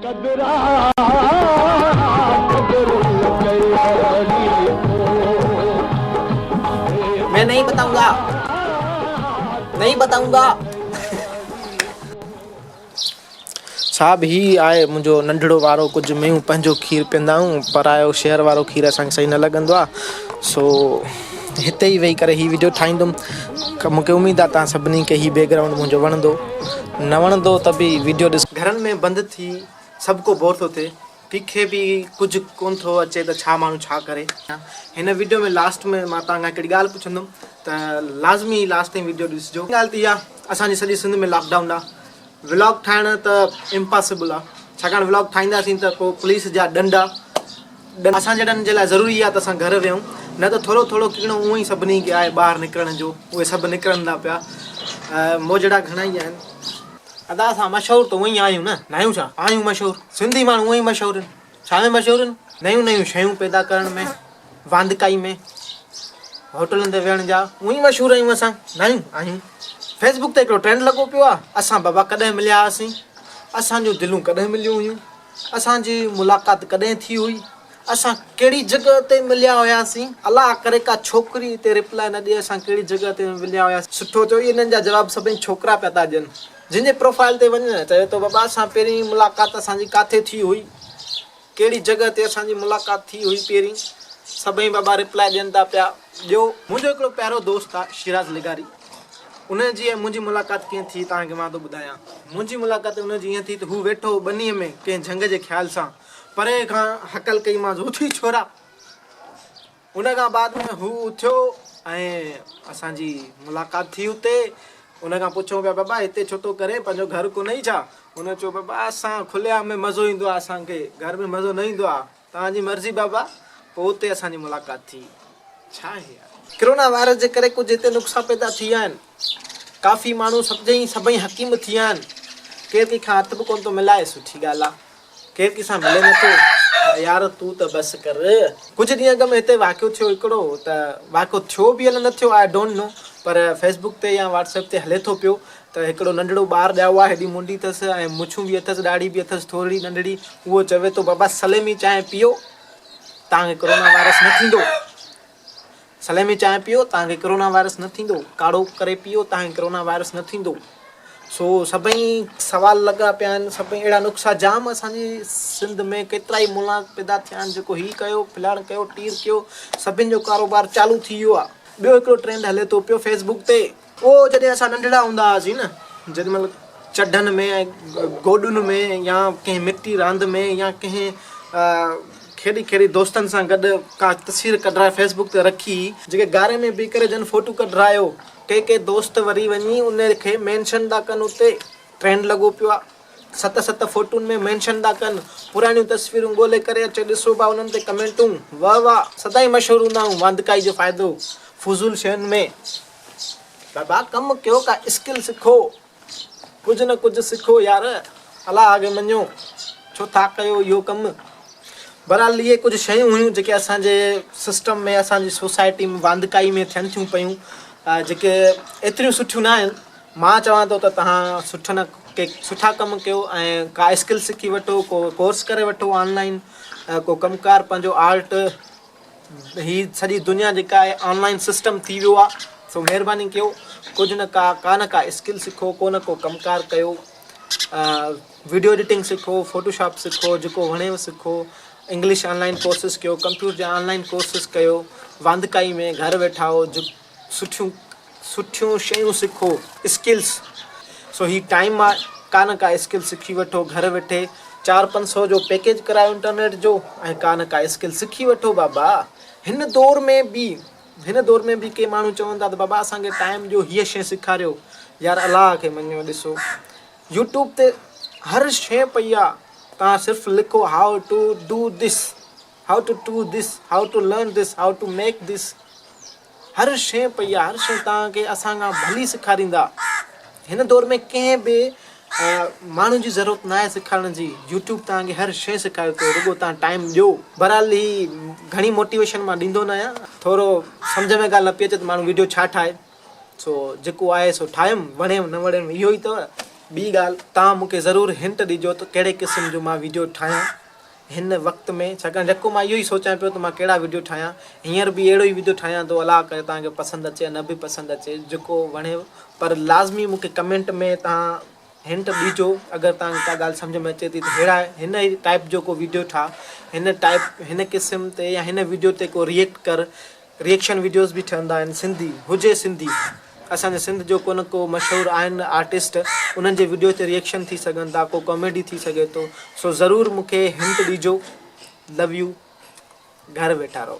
قدرا قدر ڪيڙي ڪو. مين نهين بتائونگا نهين بتائونگا. صاحب هي آهي منهنجو ننڍڙو وارو ڪجهه ميون پنهنجو کير پيئندا آهيون پرايو شهر وارو کير اسان کي صحيح نه لڳندو آهي سو هتي ئي ويهي ڪري هي ويڊيو ٺاهيندم مونکي اميد آهي توهان سڀني کي هي بيڪ گرائونڊ منهنجو وڻندو نه وڻندو ته به ويڊيو ڏس گهرن ۾ بند ٿي سڀ ڪو بور ٿو ٿئي ڪنهن کي به ڪجهه ڪونه ٿو اچي ته ڇا ماڻهو ڇا ڪري. هن ويڊيو ۾ لاسٽ ۾ مان توهان کان هڪڙي ڳالهه پڇندم ته لازمي لاسٽ تائين ويڊيو ڏسجو. ڳالهه ته اها اسان جي سڄي سنڌ ۾ لاڪ ڊائون آ ولاگ ٺاهڻ ته امپاسبل آ ڇاڪاڻ ولاگ ٺاهينداسين ته پوء پوليس جا ڏنڊا اسان جهڙن جي لاء ضروري آ ته اسان گهر ويهون نه ته ٿورو ٿورو ڪيڻو اونئن ئي سڀني کي آهي ٻاهر نڪرڻ جو اهي سڀ نڪرن ٿا پيا موجڙا گهڻا ئي آهن. ادا اسان مشهور ته اونئن ئي آهيون نه ناهيون ڇا؟ آهيون مشهور سنڌي ماڻهو اونئن ئي مشهور آهن ڇا ۾ مشهور آهن؟ نيون نيون شيون پيدا ڪرڻ ۾ واندڪائي ۾ هوٽلن تي ويهڻ جا اونئن ئي مشهور آهيون اسان ناهيون؟ آهيون فيس بڪ تي هڪڙو ٽرينڊ لڳو پيو آهي اسان بابا ڪڏهن مليا هئاسين اسان جون دلون ڪڏهن مليون هيون اسان جي ملاقات ڪڏهن ٿي هئي اسان ڪهڙي جڳهه تي مليا هياسين؟ الله ڪري ڪا ڇوڪري هتي ريپلائي نه ڏئي اسان ڪهڙي جڳهه تي مليا هياسين. سٺو ٿيو انهن جا جواب سڀئي ڇوڪرا پيا ٿا ڏين جن جي پروفائيل تي وڃ چوي ٿو بابا اسان پهرين ملاقات اسان جي ڪاٿي ٿي هئي ڪهڙي جڳهه تي اسان جي ملاقات ٿي هئي پهرين سڀئي بابا ريپلائي ڏين ٿا پيا ڏيو. منهنجو هڪڙو پيارو دوست آ شيراز لغاري ان جي ۽ منهنجي ملاقات ڪيئن ٿي توهان کي مان ٿو ٻڌايان منهنجي ملاقات ان جي ائين ٿي ته هو ويٺو هو ٻنيء ۾ ڪنهن جهنگ جي خيال سان پري کان هڪل ڪئي مانس، اٿي ڇورا! ان کان بعد ۾ هو اٿيو ۽ اسان جي ملاقات ٿي اتي. ان کان پڇون پيا، بابا هتي ڇو ٿو ڪرين، پنهنجو گهر ڪونهي ڇا؟ هن چيو، بابا اسان کلي عام ۾ مزو ايندو آهي اسان کي، گهر ۾ مزو نه ايندو آهي. توهان جي مرضي بابا. پوء اتي اسان جي ملاقات ٿي. ڇا آهي يار. ڪرونا وائرس جي ڪري ڪجهه هتي نقصا پيدا ٿي ويا آهن. ڪافي ماڻهو سڀئي سڀئي حڪيم ٿي ويا آهن. ڪير ڪنهن کان هٿ به ڪونه ٿو ملائي. سٺي ڳالهه آهي. ڪير ڪنهن سان ملي نٿو. يار تون ته بس ڪر. ڪجهه ڏينهن اڳ ۾ هتي واقعو ٿيو هڪڙو ته واقعو ٿيو به الائي نه ٿيو I don't نو پر فيس بڪ تي يا واٽس ايپ تي هلي ٿو پيو ته هڪڙو ننڍڙو ٻار ڄائو آهي هيڏي منڊي اٿس ۽ مڇون به اٿس ڏاڙهي به اٿس ٿورڙي ننڍڙي اهو چوي ٿو بابا سليمي چانهه پيئو توهان کي ڪرونا وائرس نه ٿيندو سليمي چانهه پيئو توهان کي ڪرونا وائرس نه ٿيندو ڪاڙهو ڪري پيئو توهان کي ڪرونا وائرس نه ٿيندو سو سڀئي سوال لڳا پيا آهن سڀئي اهڙا نقصا جام اسان جي سنڌ ۾ ڪيترا ئي ملا پيدا ٿيا آهن جيڪو هي ڪيو فلاڻ ڪيو ٽير ڪيو سڀن جو ڪاروبار چالو ٿي ويو آهي ٻيو هڪڙو ٽرينڊ هلي ٿو پيو فيس بڪ تي اهو جڏهن اسان ننڍڙا هوندا هئاسين نه جيڏي مهل چڍن ۾ ۽ گوڏن ۾ يا ڪنهن مٽي راند ۾ يا ڪنهن کيڏي کيڏي دوستن سان گڏ ڪا تصوير ڪڍرائي فيس بڪ تي رکي. جيڪي گاري ۾ بيهي ڪري جن فوٽو ڪڍرايو ڪي ڪي دوست وري وڃي ان کي مينشن ٿا ڪن اتي ٽرينڊ لڳو پيو آ. ست ست فوٽون ۾ مينشن ٿا ڪن، پراڻيون تصويرون ڳولي ڪري اچي ڏسو ڀا انهن تي ڪمينٽون، واه واه سدائين مشهور هوندا آهيون واندڪائي جو فائدو فضول شين ۾. بابا ڪم ڪيو ڪا اسڪل سکو ڪجهه نه ڪجهه سکو يار الله کي مڃو ڇو ٿا ڪيو اهو ڪم. بهرحال اهي ڪجهه شيون هيون جيڪي اسان جي سسٽم ۾ اسان جي سوسائٽي ۾ واندڪائي ۾ ٿين ٿيون پيون جيڪي ايتريون سٺيون نه آهن. مان چوان ٿو ته توهان سٺو نه ڪي سٺا ڪم ڪيو ۽ ڪا اسڪل سکي وٺو ڪو ڪورس ڪري وٺو آن لائن ڪو ڪم ڪار پنهنجو آرٽ هي سڄي دنيا جيڪا آهي آن لائن سسٽم ٿي ويو آهي سو مهرباني ڪيو ڪجهه نه ڪا ڪا نه ڪا اسڪل سکو ڪو نه ڪو ڪم ڪار ڪيو ويڊيو ايڊيٽنگ سکو فوٽو شاپ سکو جيڪو وڻيو سکو انگلش آن لائن ڪورسز ڪيو ڪمپيوٽر جا آن لائن ڪورسز ڪيو واندڪائي ۾ گهر ويٺا هو سٺيون سٺيون شيون سکو اسڪلس سو هي ٽائيم آ ڪا نه ڪا اسڪل سکي وٺو گهر ويٺي چار پنج سو جو پيڪيج ڪرايو انٽرنيٽ جو ۽ ڪا نه ڪا اسڪل سکي وٺو بابا هن دور ۾ به هن دور ۾ به ڪي ماڻهو چون ٿا ته بابا اسان کي ٽائيم ڏيو هيء شي سيکاريو يار الله کي مڃو ڏسو يوٽيوب تي هر شي پئي آ توهان صرف لکو how to do this how to do this how to learn this how to make this هر شيء پئي آ هر شيء توهان کي اسان کان ڀلي سيکاريندا هن دور ۾ ڪنهن به ماڻهو جي ضرورت ناهي سيکارڻ جي يوٽيوب توهان کي هر شيء سيکاري ٿو رڳو توهان ٽائيم ڏيو بهرحال هي گهڻي موٽيويشن مان ڏيندو نه آهيان ٿورو سمجهه ۾ ڳالهه نه پئي اچي ته ماڻهو ويڊيو ڇا ٺاهي سو جيڪو آهي سو ٺاهيم وڻيم نه وڻيم اهو ئي اٿو. ٻي ڳالهه توهان مون کي ضرور هنٽ ڏجو ته ڪهڙي قسم جو مان ويڊيو ٺاهيان هن وقت ۾ ڇاڪاڻ يڪو مان اهو ئي سوچان پيو ته مان ڪهڙا ويڊيو ٺاهيان هينئر به اهڙو ئي ويڊيو ٺاهيان ٿو الله ڪري توهان کي پسند اچي يا نه به پسند اچي جيڪو وڻيو پر لازمي مون کي ڪمينٽ ۾ توهان هنٽ ڏجو اگر توهان کي ڪا ڳالهه سمجهه ۾ اچي ٿي ته ههڙا هن ٽائپ جو ڪو ويڊيو ٺاهه هن ٽائپ هن قسم تي يا هن ويڊيو تي ڪو ريئيڪٽ ڪر ريئڪشن وڊيوز به ٺهندا آهن سنڌي هجي سنڌي اسان جي سنڌ جو ڪو نه ڪو مشهور آهن آرٽسٽ انهن جي وڊيو تي ريئڪشن ٿي سگهن ٿا ڪو ڪاميڊي ٿي سگهي ٿو سو ضرور مون کي هنٽ ڏجو لو يو گهر ويٺا رهو.